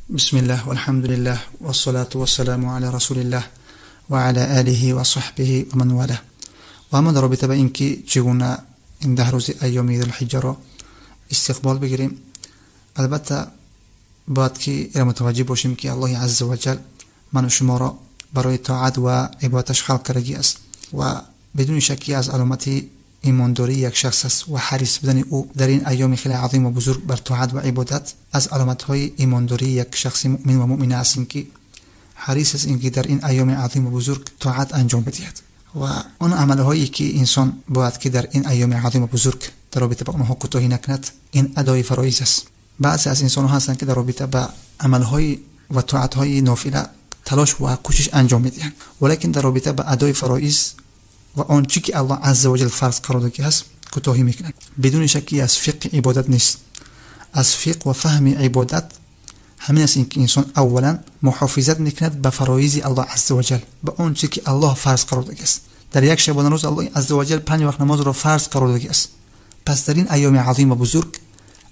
بسم الله والحمد لله والصلاة والسلام على رسول الله وعلى آله وصحبه ومن والاه. و اما در رابطه با اینکه چگونه این 10 روز ایام ذوالحجه را استقبال بگیریم، البته باید که متوجه باشیم که الله عز وجل من و شما را برای طاعت و عبادتش خلق کردگی است و بدون شکی از علامت ایمانداری یک شخص است و حریص بودن او در این ایام خیلی عظیم و بزرگ بر طاعت و عبادت از علامت‌های ایمانداری یک شخص مؤمن و مؤمنه است که حریص است اینکه در این ایام عظیم و بزرگ طاعت انجام بدهد. و آن عملهایی که انسان باید که در این ایام عظیم و بزرگ در رابطه با آنها کوتاهی نکند، این ادای فرایض است. بعضی از انسان‌ها هستند که در رابطه با عملهای و طاعت‌های نافله تلاش و کوشش انجام می‌دهند، ولیکن در رابطه با ادای فرایض و آنچه که الله عز وجل فرض قرار داده است کوتاهی میکنند. بدون شکی از فقه عبادت نیست. از فقه و فهم عبادت همین است اینکه انسان اولا محافظت میکند به فرایض الله عز وجل، به آنچه که الله فرض قرار داده است. در یک شبانه روز الله عز وجل 5 وقت نماز را فرض قرار داده است. پس در این ایام عظیم و بزرگ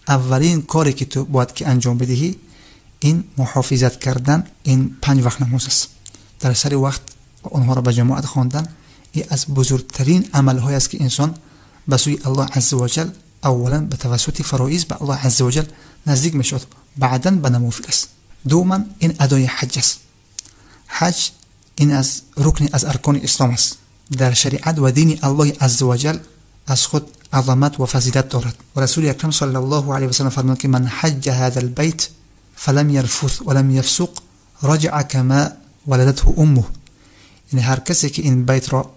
اولین کاری که تو باید که انجام بدهی این محافظت کردن این 5 وقت نماز است. در سر وقت آنها را به جماعت خواندن این از بزرگترین عمل‌های است که انسان به سوی الله عز وجل اولا به توسط فرایض به الله عز وجل نزدیک میشود، بعدا به نوافل است. دوما این ادای حج است. حج این از رکن از ارکان اسلام است. در شریعت و دین الله عز وجل از خود عظمت و فضیلت دارد. و رسول اکرم صلی الله علیه و سلم فرمود که من حج هذا البیت فلم يرفث ولم يفسق رجع كما ولدته امه. یعنی هر کسی که این بیت را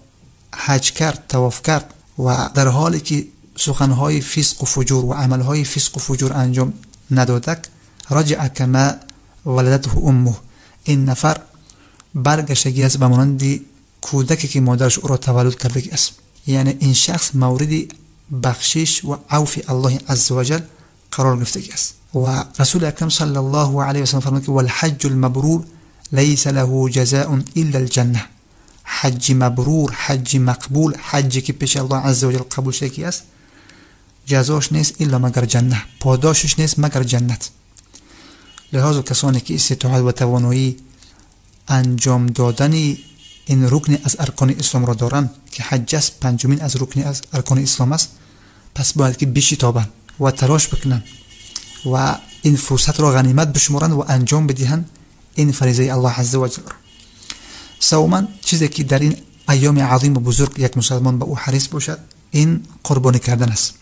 حج کرد، طواف کرد و در حالی که سخنهای فسق و فجور و عملهای فسق و فجور انجام ندادک، رجع کما ولدته امه، این نفر برگشتگی است به مانند کودکی که مادرش او را تولد کردگی است. یعنی این شخص مورد بخشش و عفو الله عز وجل قرار گرفتگی است. و رسول اکرم صلی الله علیه و سلم فرمود که والحج المبرور لیس له جزاء الا الجنه. حج مبرور، حج مقبول، حجی که پیش الله عز وجل قبول شده است، جزاش نیست الا مگر جنه، پاداشش نیست مگر جنت. لحاظ کسانی که استطاعت و توانایی انجام دادن این رکن از ارکان اسلام را دارند که حج است، پنجمین از رکن از ارکان اسلام است، پس باید که بشتابند و تلاش بکنند و این فرصت را غنیمت بشمارند و انجام بدهند این فریضه الله عز وجل را. سوما چیزی که در این ایام عظیم و بزرگ یک مسلمان به او حریص باشد این قربانی کردن است.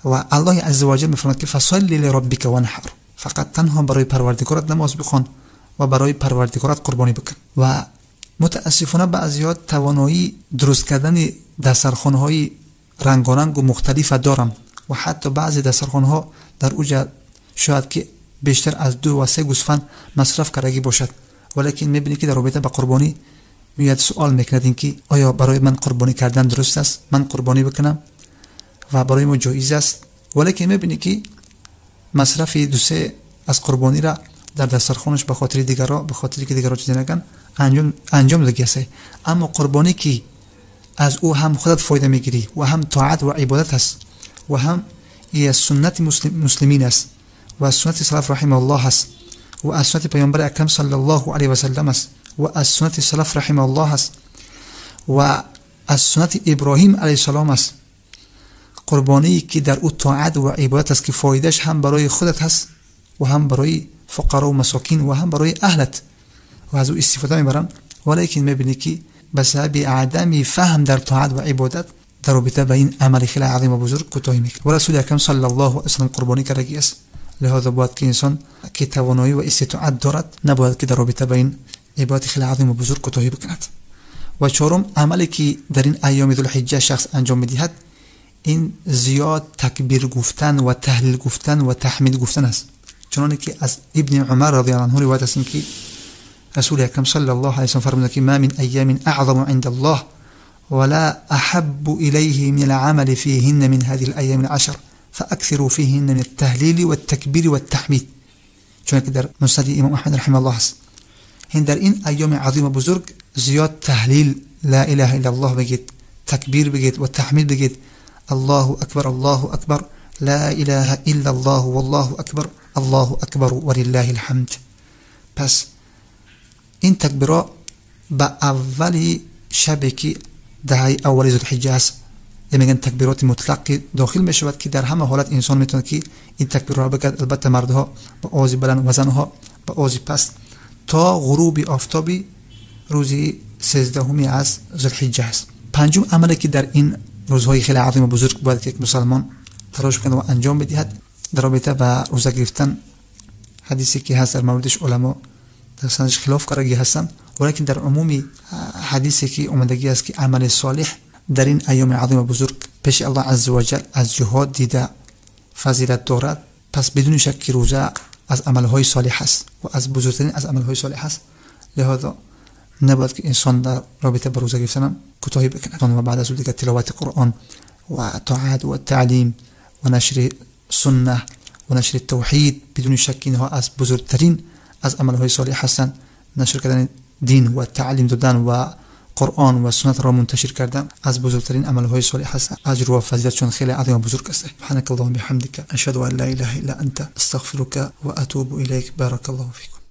و الله عز وجل می‌فرماید که فصل لربک وانحر، فقط تنها برای پروردگارت نماز بخوان و برای پروردگارت قربانی بکن. و متاسفانه بعضی‌ها توانایی درست کردن دسترخوان‌های رنگارنگ و مختلف دارند و حتی بعضی دسترخوان‌ها در اوج شاید که بیشتر از 2 و 3 گوسفند مصرف کردگی باشد، ولیکن میبینی که در رابطه با قربانی میاد سوال میکند اینکه آیا برای من قربانی کردن درست است، من قربانی بکنم و برای ما جایز است؟ ولیکن میبینی که مصرف 2 3 از قربانی را در دسترخوانش به خاطر دیگرا، به خاطر که دیگرا چیزی نگن انجام داده است. اما قربانی که از او هم خودت فایده میگیری و هم طاعت و عبادت است و هم از سنت مسلمین است و از سنت سلف رحمه الله است و از سنت پیامبر اکرم صلی الله علیه و سلم است و از سنت سلف رحمه الله است و از سنت ابراهیم علیه السلام است. قربانی که در او طاعت و عبادت است که فایدهش هم برای خودت هست و هم برای فقرا و مساکین و هم برای اهلت و از او استفاده میبرن. ولیکن میبینی که به سبب عدم فهم در طاعت و عبادت در رابطه با این عمل خیلی عظیم و بزرگ کوتاهی میکنه. و رسول اکرم صلی الله علیه و سلم قربانی کردگی است. لهذا باید که انسان که توانایی و استطاعت دارد نباید که در رابطه با این عبادت خیلی عظیم و بزرگ کوتاهی بکند. و چهارم عملی که در این ایام ذوالحجه شخص انجام میدهد این زیاد تکبیر گفتن و تهلیل گفتن و تحمید گفتن است. چنانکه که از ابن عمر رضی الله عنه روایت است که رسول اکرم صلی الله علیه و سلم فرمودند که ما من ایام اعظم عند الله ولا احب الیه من العمل فیهن من هذه الايام العشر فاكثروا فيهن من التهلیل والتکبیر والتحمید. چون که در مسند امام احمد رحمه الله است. این در این ایام عظیم و بزرگ زیاد تهلیل لا اله الا الله بگید، تکبیر بگید و تحمید بگید، الله اکبر الله اکبر لا إله إلا الله والله أكبر الله أكبر ولله الحمد. پس این تکبیرها به اولی شبی که دهه اول ذوالحجه است، میگن تکبیرات مطلق داخل میشود که در همه حالت انسان میتونه که این تکبیرها را بگد. البته مردها با آواز بلند و زنها با آواز پست تا غروب آفتابی روز 13 از ذوالحجه است. پنجم عملی که در این روزهای خیلی عظیم و بزرگ باید که یک مسلمان تلاش کنه و انجام بدهد، در رابطه با روزه گرفتن حدیثی که هست در موردش علما در سندش خلاف کردگی هستند، ولیکن در عمومی حدیثی که اومدگی است که عمل صالح در این ایام عظیم و بزرگ پیش الله عزوجل از جهاد دیده فضیلت دارد. پس بدون شک روزه از عملهای صالح است و از بزرگترین از عملهای صالح است. لذا نباید که انسان در رابطه با روزه گرفتن کوتاهی بکند و بعد از او دیگه تلاوت قرآن و طاعت و تعلیم و نشر سنه و نشر توحید بدون شک اینها از بزرگترین از عملهای صالح هستند. نشر کردن دین و تعلیم دادن و قرآن و سنت را منتشر کردن از بزرگترین عملهای صالح هست. اجر و فضیلتشون خیلی عظیم و بزرگ است. سبحانك اللهم بحمدك اشهد ان لا اله الا انت استغفرك واتوب اليك. بارك الله فيكم.